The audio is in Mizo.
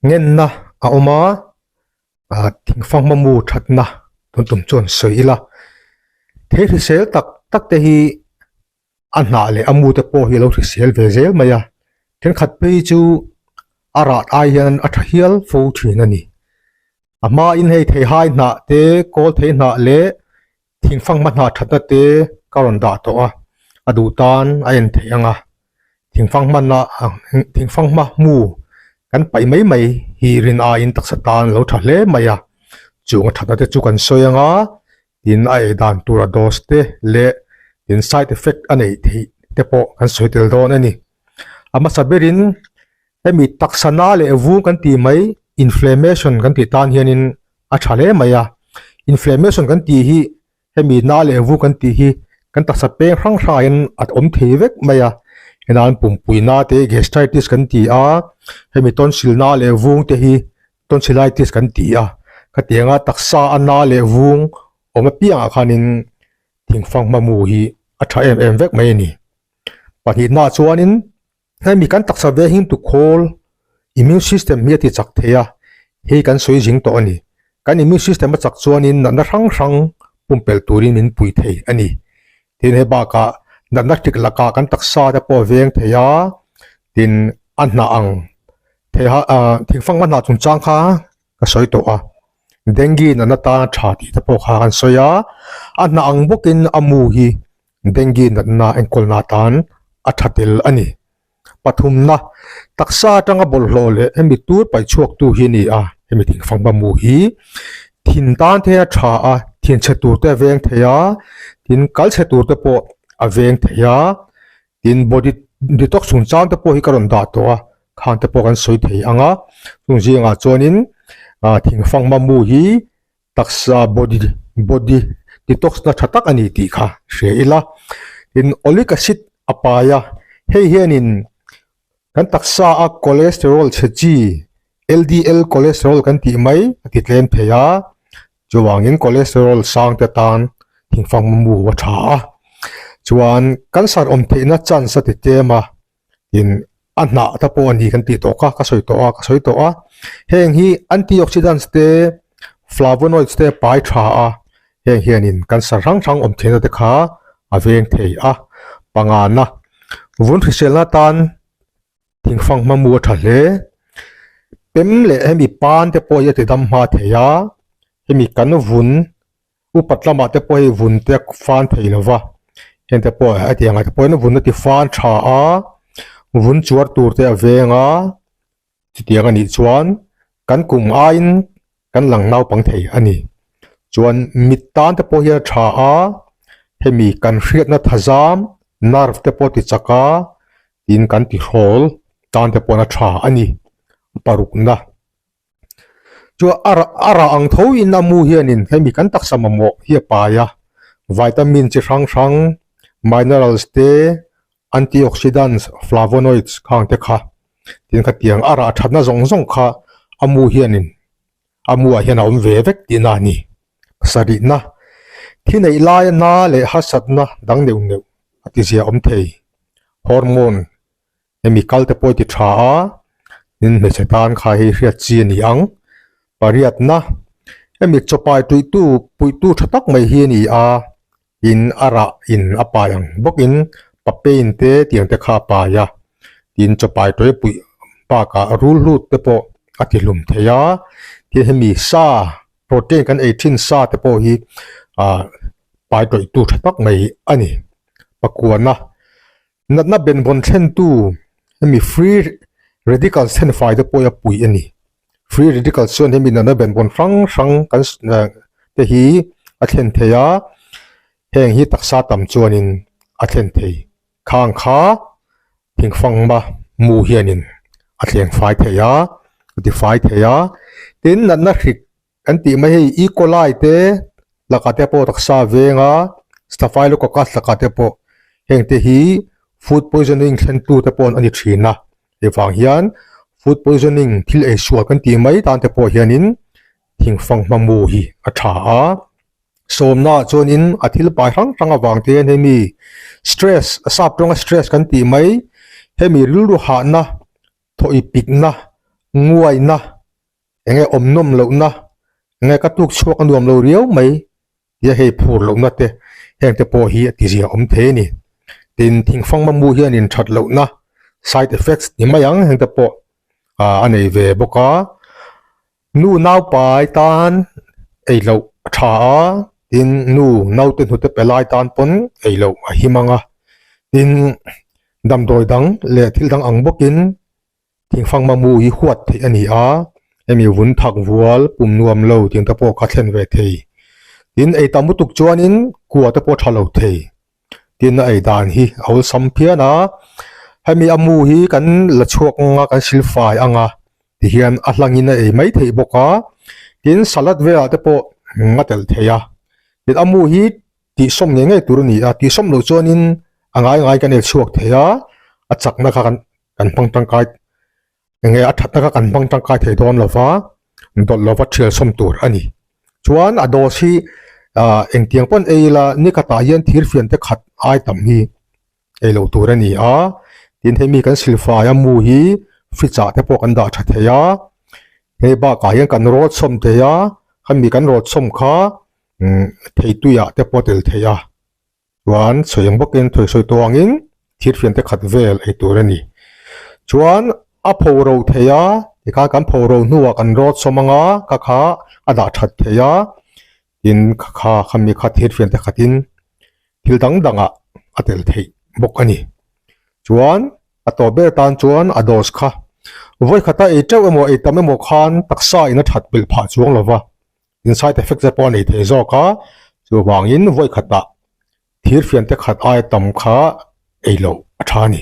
Ngenna a awm a, ah thingfanghma mu thatna tun tum chuan sawi ila. Thei hrisel tak tak te hi a hnah leh a mu te pawh hi a lo hrisel ve zel mai a, thenkhat phei chu a rah ai hian a tha hial fo thin a ni. A hmain hei theihai hnah te kawl thei hnah leh Thingfanghma hnah thatna te ka rawn dah tawh a, a duh tan a en theih ang a, thingfanghma na thingfanghma hmu kan paih mai mai hi rin aiin taksa tan a lo tha hle mai a, chung a thatna te chu kan sawi ang a, tin a ei dan tura dose te leh tin side effect a neih theih te pawh kan sawi tel dawn a ni. A hmasa berin hemi taksa na leh vung kan tih mai inflammation kan tih tan hianin a tha hle mai a, inflammation kan tih hi hemi na leh vu kan tih hi kan taksa peng hrang hrang ah hian a awm thei vek mai a, henan pumpui na te gastritis kan ti a, hemi tonsil na leh vung te hi tonsillitis kan ti a, khatianga taksa a na leh vung awm apiang ah khanin thingfang hmamu hi a tha em em vek mai a ni. Pahnihna chuanin Hemi kan taksa ve hing tu khawl immune system hi a ti chak thei a, hei kan sawi zing tawh a ni. Kan immune system a chak chuanin natna hrang hrang pumpelh turin min pui thei a ni. Tin hei bakah natna hrik lakah kan taksa te pawh a veng thei a, tin a hnah ang theiha ah thingfanghma hnah chungchang kha ka sawi tawh a. Dengue natna tana tha tih te pawh kha kan sawi a, a hnah ang bawkin a mu hi Dengue natna enkawlna atan a tha tel a ni. Pathumna, taksa atanga bawlhhlawh leh hemi tur paih chhuaktu hi a ni a, hemi thingfanghma mu hi thin tan te a tha a, thin chhe tur te a veng thei a, tin kal chhe tur te pawh a veng thei a, tin body detox chungchang te pawh hi ka rawn dah tawh a, khang te pawh kan sawi thei ang a, chung zingah chuanin thingfanghma mu hi Taksa body body detox na tha tak a ni tih kha hria ila. Tin oleic acid a pai a, hei hianin kan taksa a cholesterol chhe chi LDL cholesterol kan tih mai a ti tlem thei a, chuvangin cholesterol sang te tan thingfang mu a tha a. Chuan cancer awm theihna chance a ti tlem a. in a hnah te pawh a ni kan tih tawh kha ka sawi tawh a ka sawi tawh a heng hi antioxidants te flavonoids te pai tha a heng hianin cancer hrang hrang awm theihna te kha a veng thei a pangana vun hriselna tan thingfang hmamu a tha hle pem leh hemi pan te pawh hi a ti dam hma thei a hemi kan vun. Upat lamah te pawh hei vun te fan thei lo va, heng te pawh hetiang ah te pawh hian vun a ti fan tha a, vun chuar tur te a veng a, chutiang a nih chuan kan kum aiin kan lang naupang thei a ni. Chuan mit tan te pawh hian a tha a, hemi kan hriatna thazam nerve te pawh ti chak a, tin kan ti hrawl tan te pawh a tha a ni parukna. Chuan a rah a rah ang tho in a mu hianin hemi kan taksa mamawh hi a pai a, vitamin chi hrang hrang, minerals te, antioxidants, flavonoids khang te kha tin khatiang a rah thatna zawng zawng kha a mu hianin a mu ah hian a awm ve vek tihna a ni. Pasarihna, thi neih laia na leh harsatna dang neuh neuh a ti zia awm thei, hormone Hemi kal te pawh i ti tha a, tin hmeichhe tan kha hei hriat chi a ni ang. Pariatna, hemi chawpai tuihtu puihtu tha tak mai hi a ni a, tin a rah in a pai ang bawkin papain te tiang te kha a pai a, tin chawpai tawih a puih bakah rul hlut te pawh a ti hlum thei a, tin hemi sa protein kan ei thin sa te pawh hi ah pai tawihtu tha tak mai a ni. Pakuana. Natna benvawn thlentu hemi free radicals thlen fai te pawh hi a pui a ni. Free radicals chuan hemi natna benvawn hrang hrang kan te hi a thlen thei a, heng hi taksa tam chuanin a thlen thei. Khang kha thingfanghma mu hianin a thleng fai thei a, a ti fai thei a. Tin, natna hrik Kan tih mai hei E. coli te lakah te pawh taksa a veng a, Staphylococcus lakah te pawh heng te hi food poisoning thlentu te pawh a ni thin a, hei vang hian food poisoning thil ei sual kan tih mai tan te pawh hianin thingfang hmamu hi a tha a, sawmna ah chuanin a thil pai hrang hrang avang te hian hemi stress a sap tawnga stress kan tih mai hemi rilru hahna. Thawh i pikna, Nguaina, eng nge awm nawm lohna, eng nge ka tuk chhuak a nuam lo riau mai tia hei phur lohna te heng te pawh hi a ti zia awm thei a ni. Tin, thingfang mamu hianin that lohna, side effects, ni mai ang heng te pawh a nei ve bawk a. Nu naupai tan ei loh a tha a, tin nu naute hnute pe lai tan pawn ei loh a him ang a. Tin, damdawi dang leh thil dang ang bawkin Thingfang mamu hi huat theih a ni a, hemi vun thak vual pum nuam lo tih te pawh kha thlen ve thei. Tin, ei tam lutuk chuanin kua te pawh tha lo thei. Tin, a ei dan hi a awlsam phian a, hemi a mu hi kan la chhuak anga kan silfai anga tihian a hlangin a ei mai theih bawk a. Tin, salad velah te pawh a telh thei a. Tin, a mu hi tihsawm ngei ngei tur a ni a, tihsawm loh chuanin a ngai ngai kan el chhuak thei a, a chakna kha kan kan hmang tangkai eng nge a thatna kha kan hmang tangkai thei dawn lo va, dawlh lova thial sawm tur a ni. Chuan a dose hi ah engtiang pawn ei ila ni khatah hian thir fian te khat ai tam hi ei loh tur a ni a, tin hemi kan silfai a mu hi fridge ah te pawh kan dah tha thei a, hei bakah hian kan rawt sawm thei a, khami kan rawt sawm kha umm theitui ah te pawh a tel thei a. Chuan sawi ang bawkin thawi sawi tawh angin thirfian te khat vel ei tur a ni. Chuan a pho ro thei a, tikhan kan pho ro hnuah kan rawt sawm anga ka kha a dah that thei a, tin kha kha khami kha thirfian te khatin thil dang dangah a tel theih bawk a ni. Chuan a tawp ber tan chuan a dose kha vawi khata ei teuh emaw ei tam emaw khan taksa in a that belh phah chuang lova. In side effect te pawh a nei thei zawk a, chuvangin vawi khatah thirfian te khat aia tam kha ei loh a tha a ni.